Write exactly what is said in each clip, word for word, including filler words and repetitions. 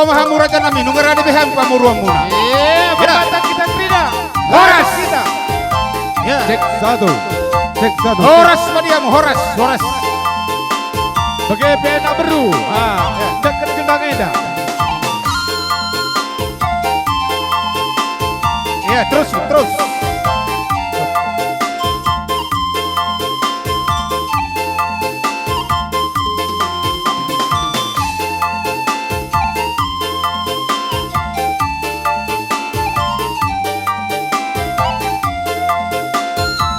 Olo ma hamu raja nami, nunga rade be hamu pamoruonmuna. Iya, ya. Mantap kita, Frida. Horas. Kita. Ya. Cek satu. Cek satu. Horas ma di hamu, horas, horas. Bage pe na beru. Ah, ya. Deket gendang eda. Ya, terus, terus.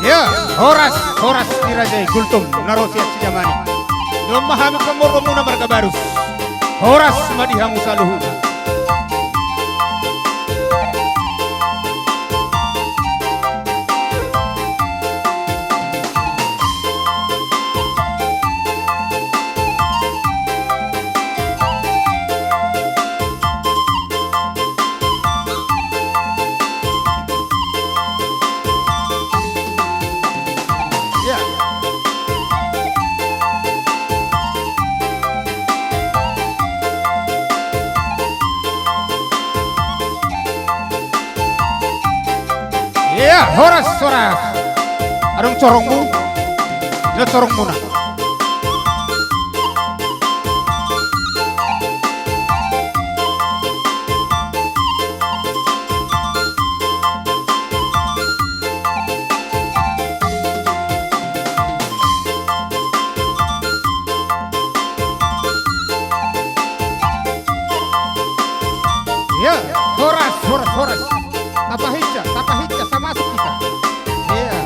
Ya, horas, horas di raja i, Gultom, na ro sian Sidamanik. Nunga ma hami pamoruonmuna marga Barus. Horas ma di hamu saluhutna. Ya. Iya, horas, horas. Adong corongmu? Ia corongmuna. Iya, horas, horas, horas. Tapahinsa, tapahinsa, samasuk hita. Iya.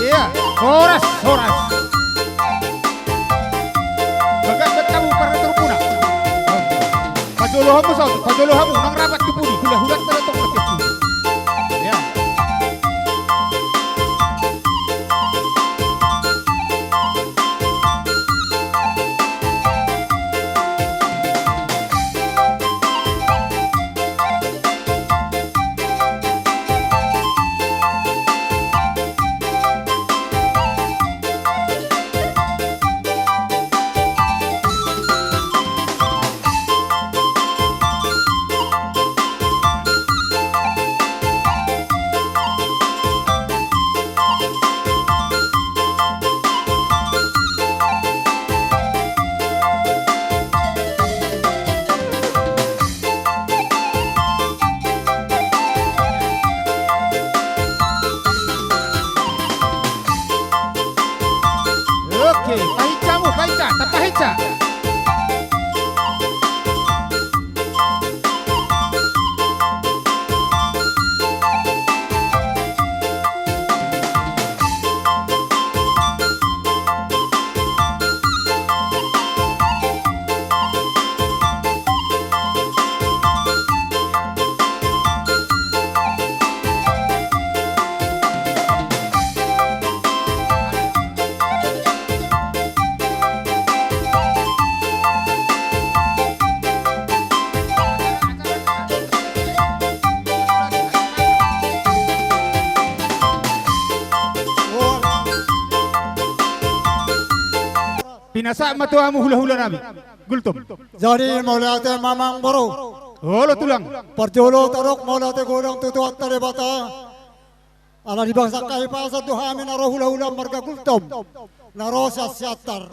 Iya, horas, horas. Bagak bet hamu parna turpuna. Pajolo hamu saut, pajolo hamu, nang rapat tu pudi, hula-hula tanda tong. Iya. Oke, pahinsa hamu, pahinsa, tapahinsa. Pinasahat ma tu hamu hula-hula nami. Gultom. Jadi mauliate ma amangboru. Olo tulang. Parjolo tadok mauliate godang tu Tuhanta Debata. Ala dibasahon hahipason tu hami na ro hula-hula marga Gultom na ro sian Siantar.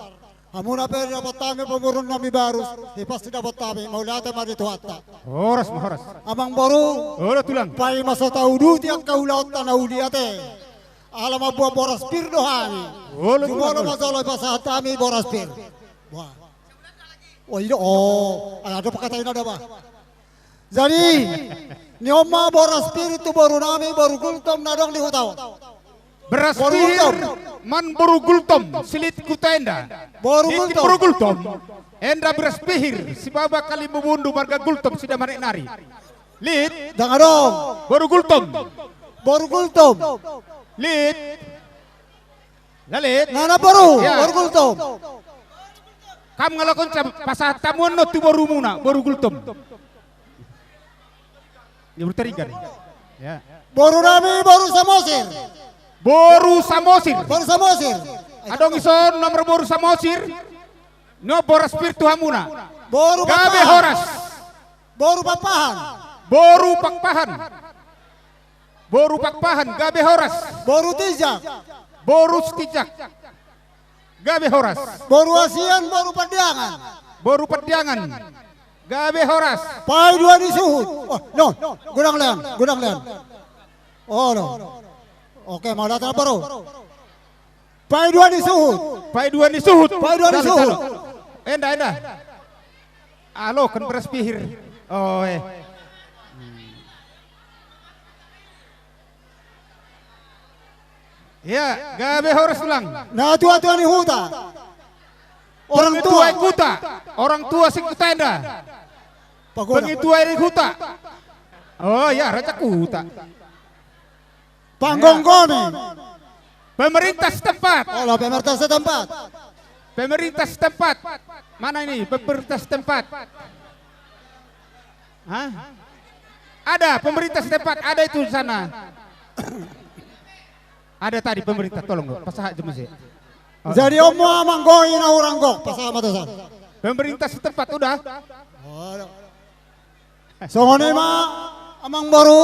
Hamuna pe didapot hami pamoruon nami Barus, hipas didapot hami, mauliate ma di Tuhanta. Horas ma, horas. Amangboru. Olo tulang. Paima so tauduti angka ulaonta na uli ate. Ala mamboan boras pir do hami. Olo tulang. Jumolo ma jolo dipasahat hami boras pir. Wah. Oh, i do. Oh, ala do pangkataion na da ba. Jadi, ni on ma boras pir tu boru nami, boru Gultom na adong di huta on. Boru Gultom. Beras pihir man boru Gultom, silit Kuta Enda. Boru Gultom. Lit boru Gultom. Enda beras pihir, Sibaba Kalimbubundu marga Gultom Sidamanik nari. Lit. Ndang adong. Boru Gultom. Boru Gultom. Lit. Lalit. Nana boru, ya. Boru Gultom. Kam ngalakon sa pasahat hamu annon tu borumuna, boru Gultom. Ni boru Tarigan. Ya. Boru nami, boru Samosir. Boru Samosir. Boru Samosir. Adong dison nomor boru Samosir. Nunga boras pir tu hamuna. Boru Gabe Pakpahan. Horas. Boru Pakpahan. Boru Pakpahan. Boru Pakpahan, gabe horas. Boru Tijak. Boru Tijak. Gabe horas. Boru Asian, boru Pandiangan. Boru Pandiangan. Gabe horas. Paidua ni Suhut. Oh, no. Godang lean, godang lean. Oh, no. Oke, mauliate ma, boru. Paidua ni Suhut. Paidua ni Suhut. Paidua ni Suhut. Enda, enda. Alo, kan boras pir. Oh, eh. Ya, gabe horas, Tulang. Natuatua ni huta. Orang tua. Pengetua ni huta. Orang tua si huta enda. Pagoda. Pengetua ni huta. Oh ya, raja huta. Panggomgomi. Pemerintah setempat. Olo, pemerintah setempat. Pemerintah setempat. Mana ini pemerintah setempat? Hah? Ada pemerintah setempat, ada itu di sana. Ada tadi pemerintah, tolong, pasahat jema se. Jadi on ma amang, gok i na hurang gok, pasahat ma tu son. Pemerintah setempat, udah. Olo. Songon i ma amang boru,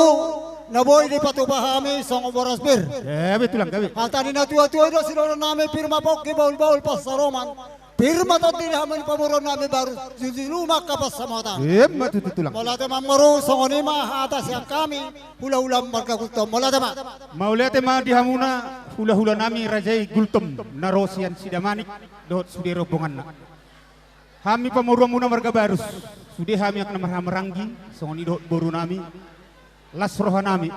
na boi dipatupa hami songon boras pir. Gabe, Tulang, gabe. Hata ni natuatua i do sidohonon nami: Pir ma pongki, bahulbahul pansalongan. Pir ma tondi di hamu di pamoruon nami Barus, jujulu ma angka pansamotan. Emma tutu, Tulang. Mauliate ma amang boru, songon i ma hata sian hami hulahula marga Gultom. Mauliate ma. Mauliate ma di hamuna hulahula nami raja i Gultom na ro sian Sidamanik dohot sude rombonganna. Hami pamoruonmuna marga Barus, sude hami angka na marhahamaranggi, songon i dohot boru nami. Las roha nami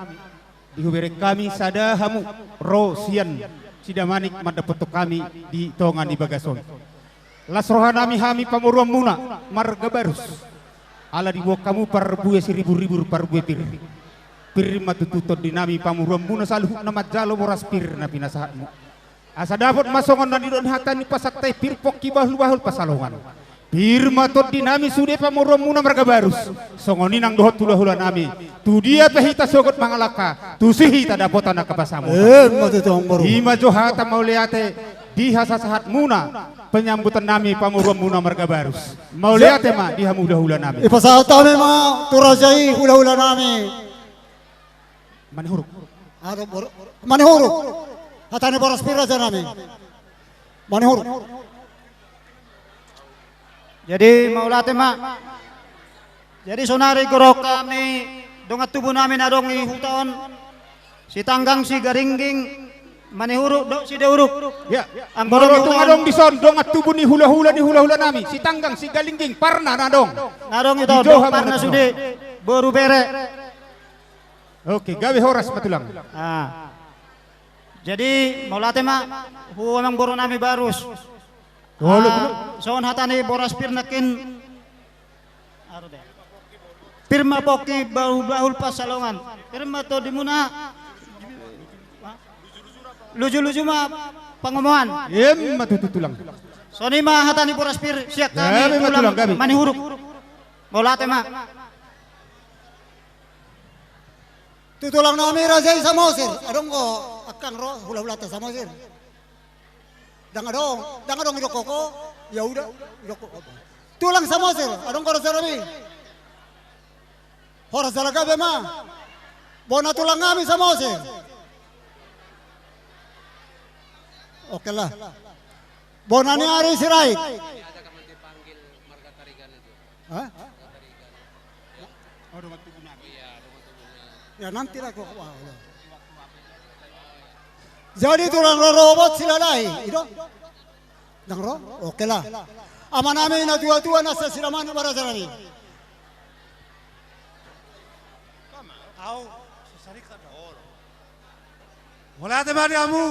di hubereng hami sada hamu ro sian Sidamanik mandapothon hami di tonga ni bagas on. Las roha nami hami pamoruonmuna marga Barus, ala diboan hamu parbue siriburribur, parbue pir. Pir ma tutu tondi nami pamoruonmuna saluhutna manjalo boras pir na pinasahatmu. Asa dapot ma songon na nidok ni hata ni pasahat i: Pir pongki, bahulbahul pansalongan. Pir ma tondi nami sude pamoruonmuna marga Barus, songon i nang dohot hulahula nami. Tu dia pe hita sogot mangalangka, tusi hita dapotan angka pansamotan. Emma tutu amang boru. I ma jo hata mauliate di hasasahatmuna penyambutan nami pamoruonmuna marga Barus. Mauliate ma di hamu hulahula nami. Dipasahat hami ma tu raja i hulahula nami. Manihuruk. Ado boru, Manihuruk. Hata ni boras pir, raja nami. Manihuruk. Jadi mauliate ma. Jadi saonari guru hami, dongan tubu nami na adong di huta on, Sitanggang, Sigalingging, Manihuruk dohot Sideuruk. Ya. Anggo adong dison dongan tubu ni hulahula ni hulahula nami, Sitanggang, Sigalingging, Parna na adong. Na adong di huta on, Parna sude, boru Bere. Oke, gabe horas ma, Tulang. Ah. Jadi mauliate ma tu amang boru nami Barus. Olo, ah, Tulang. Songon hata ni boras pir nangkin. Pir ma pongki, bahulbahul pansalongan. Pir ma tondimuna, lujuluju ma pangomoan. Emma tutu, Tulang. Songon i ma hata ni boras pir sian hami, gabe ma, Tulang, Tulang, gabe. Manihuruk. Mauliate ma. Tu tulang nami raja i Samosir. Adong do angkang ro hulahulanta Samosir? Ndang adong, ndang adong didok ho. Ya udah, didok ho. Tulang Samosir, adong do raja nami? Horas jala gabe ma. Bona tulang nami Samosir. Oke lah. Bona ni ari Sirait. Hah? Oh, dongan tubu nami. Ya, nanti lah kok. Wah, ya. Jadi tulang rorobot Silalahi, i do? Ndang ro? Oke lah. Ama nami na tuatua na sian Sidamanik ma raja nami. Au. Mauliate ma di hamu.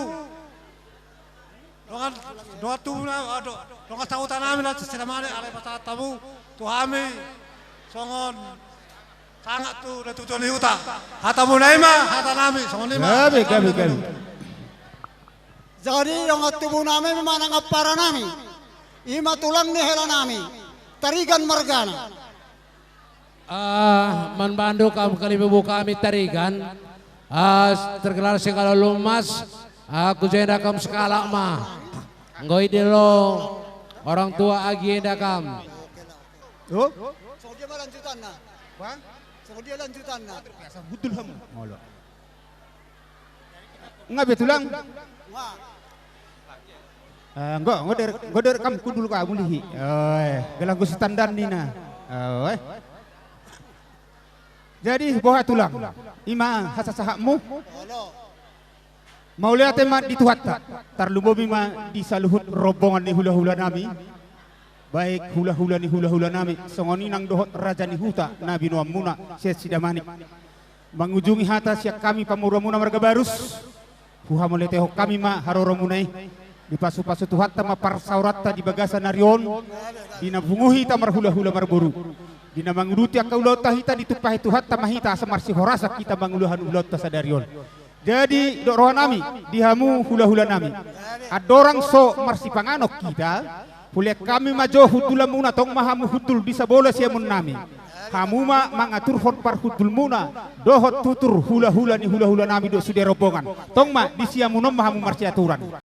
Dongan, dongan tubu na, do-, dongan sahuta nami na sian Sidamanik, alai pasahat hamu tu hami songon Sangap tu natuatua ni huta. Hatamuna i ma hatanami, songon i ma. Gabe, gabe, gabe. Jadi dongan tubunami manang amparanami, i ma tulang ni helanami, Tarigan margana. Ah, manbando kam kali bobo kami Tarigan. Ah, terkenal segala lumas. Ah, ku jenda kam sekalak ma. Nggoi dilo orang tua agi enda kam. Oh? Songon dia ma lanjutanna. Bang? Songon dia lanjutanna. Biasa budul hamu. Molo. Nga be tulang? Nga. Eh, nggo, nggo der, nggo der kam kundul ka mulihi. Oe, gelang gusi tandan nina. Oe. Jadi boha tulang? I ma hasasahatmu? Mauliate ma di Tuhanta, tarlumobi ma di saluhut rombongan ni hulahulanami, baik hulahula ni hulahulanami, songon i nang dohot raja ni huta na binoanmuna sian Sidamanik. Mangujungi hata sian hami pamoruonmuna marga Barus, huhamauliatehon hami ma haroromuna i. Dipasupasu Tuhanta ma parsaoranta di bagasan ari on, di na pungu hita marhulahula marboru, di na manguduti angka ulaonta hita, ditumpahi Tuhanta ma hita asa marsihorasan hita mangulahon ulaonta sadari on. Jadi dok rohanami di hamu hulahulanami, andorang so marsipanganon hita, hulean hami ma jo hundulanmuna, tong ma hamu hundul di sabola siamunnami. Hamu ma mangaturhon parhundulmuna dohot tutur hulahula ni hulahulanami dohot sude rombongan. Tong ma di siamun on ma hamu marsiaturan.